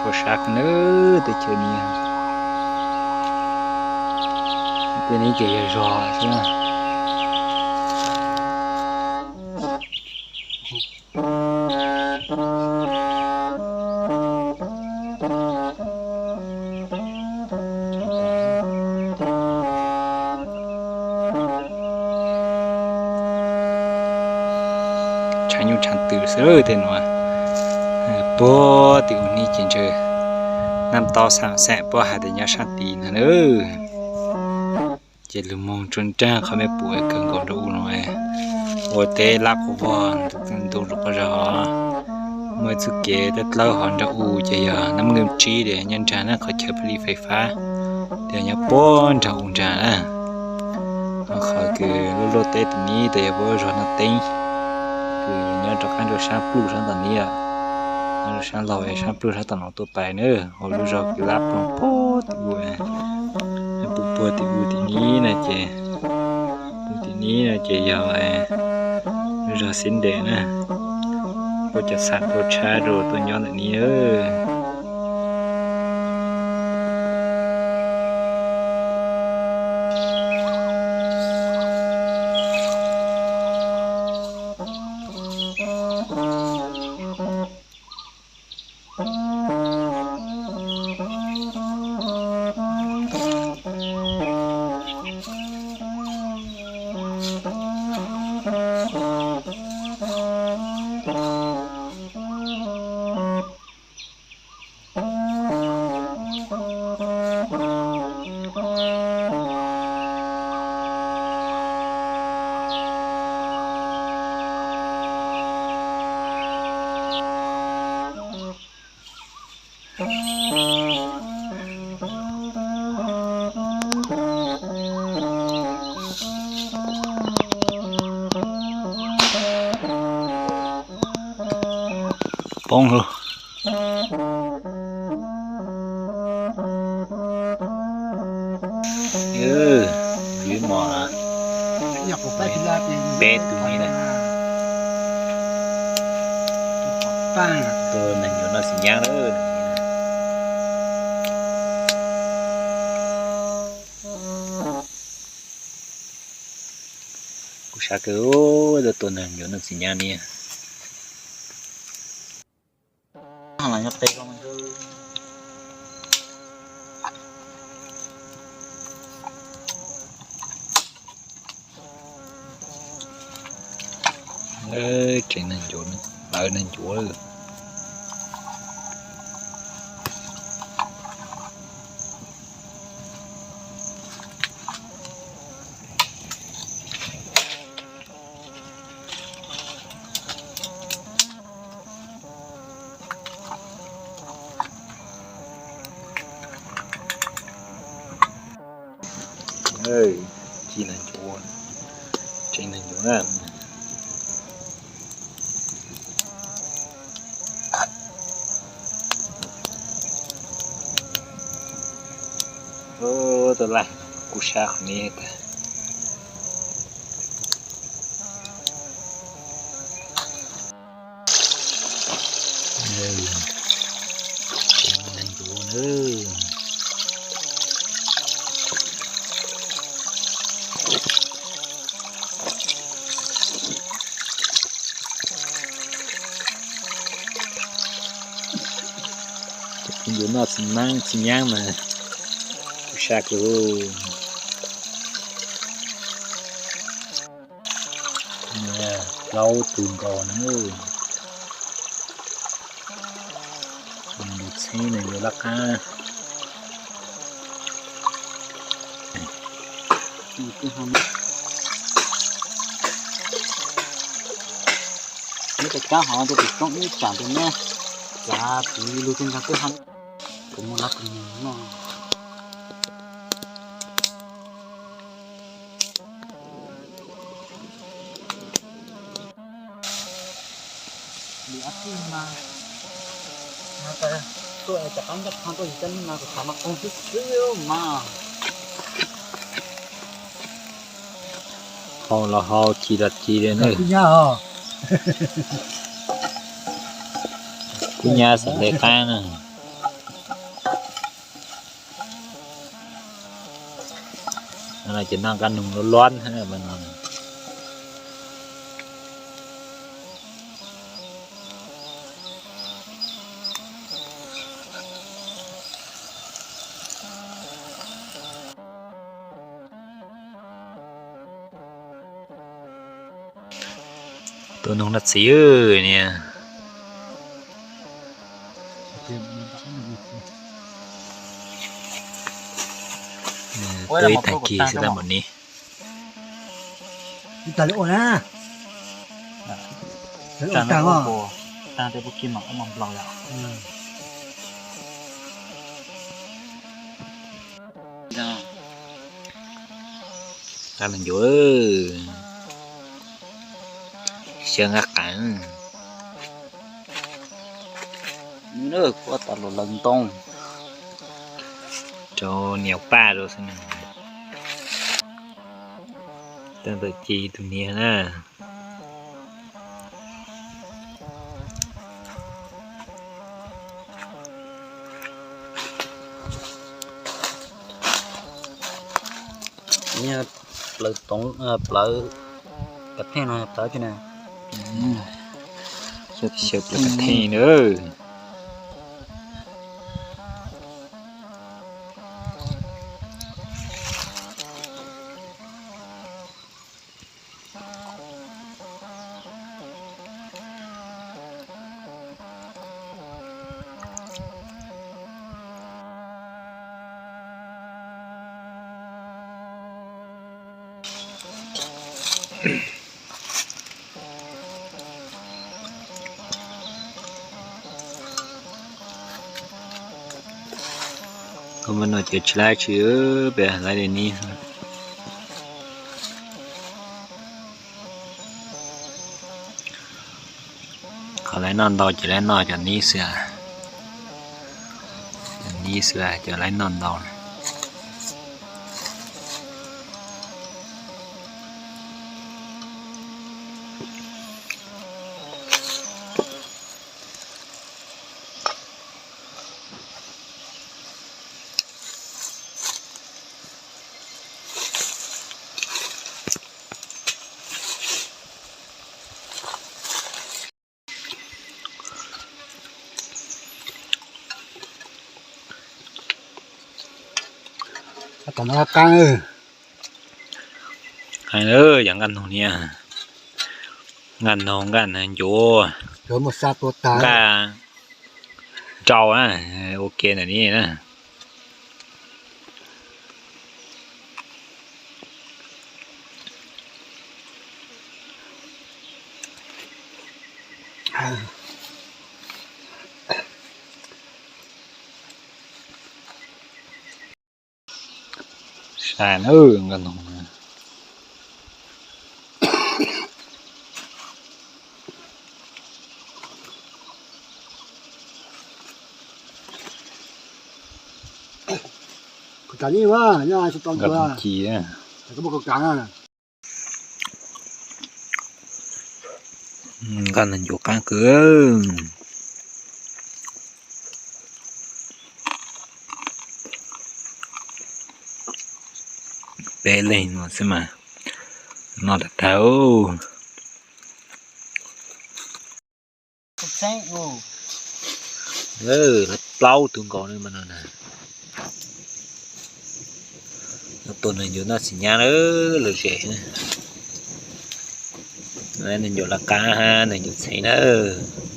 Rau sab ko nawb, teb chaws ni, tej ni ces yog zog xwb na. Tshav nyuj tshav twm xwb tej nuav. Puag tim u ni ces ntshe nab tau xam xam puab hais tias nyob sab tid no na. Ces lug moog tsuag nraag qhov mej pum kawg nkaus nrug u no, ua teb lab quas vog ntu rua quas zog. Muaj ib txuj kev dlawb dlawb hov nrug u ces yog nab nqwj tsib tias nyob nraag na, qhov chaw pha li fais fab tias nyob puag nraag u nraag na. Qhov kws luaj luaj teb tim ni tas yog puab zog Naj Teeb, kws nyob rov qaab rua saab pluj saab tom ni, nyob rua saab laug saab pluj saab tom no tuaj pais na. Hauv lub zog kws lab ploog puag tim u, puag tim u tim ni na ces, tim ni na ces yog lub zog Xib Nres na. Puab cov xam tuaj tshab rua tuaj nyob ntawm ni. Poob lawm. Ywv mos peb tug ni na. Tus neeg yuav noj xim nyab lawm. Kuv xav kawg, tua neeg yuav noj xim nyab ni. Tseem neeg ncuav, lawv neeg ncuav lawm. Ci neeg ncuav, tseem neeg ncuav na. Tus laj, kuv sab qhov ni tag. Neeg ncuav na. Kuv yuav noj txiv nyab mas kuv sab kawg. Plaub tug nkaus na. Nkaus txheeb na, yuav laj qab. Neb cov kab hov rau pem roob ib tsam rau neb, cav txiv lug rau nraag twb hab. Kuv muaj lab kuv noj. Tuaj cov qaib ncaj qha tuaj yus coj neeg no kuv xav mas qoog xwb xwb mas. Haus los haus, ci los ci li na. Kub nyab xav nte qaib na. Ces noj nqaj noog luab luab no. Tua noog dab txiv niag. Tua ib tag kis xwb tau mam ni. Nqaj noog ncuav, xyaw nqaj qees. Kuv tas lus lawv ntoo rau niam paj rau xwb. Tej ntawm ci tus niag na. Plawv toov, plawv kav theej no plawv ti na. Xyaw plawv kav theej na. Koj muab no ces tsis laib tsi, peb laib li ni. Qhov laib noj ntau ces laib noj cov nib xwb, cov nib xwb cov laib noj ntau. Qees, yog nqaj noog niag, nqaj noog, nqaj noog ncuav, nqaj rau na, ua ke ntawm ni na. Sai na, nqaj noog. Kuv tas li, nyob tsis tau ci, koj muaj koj kav na. Nqaj noog ncuav qaab kawg. Peb leeg no xwb mas noj tag tag. Plaub tug nkaus no mas no na. Tus neeg ncuav noj txiv nyab lawm, lom zem. Neeg ncuav laj qab, neeg ncuav txheeb nawb.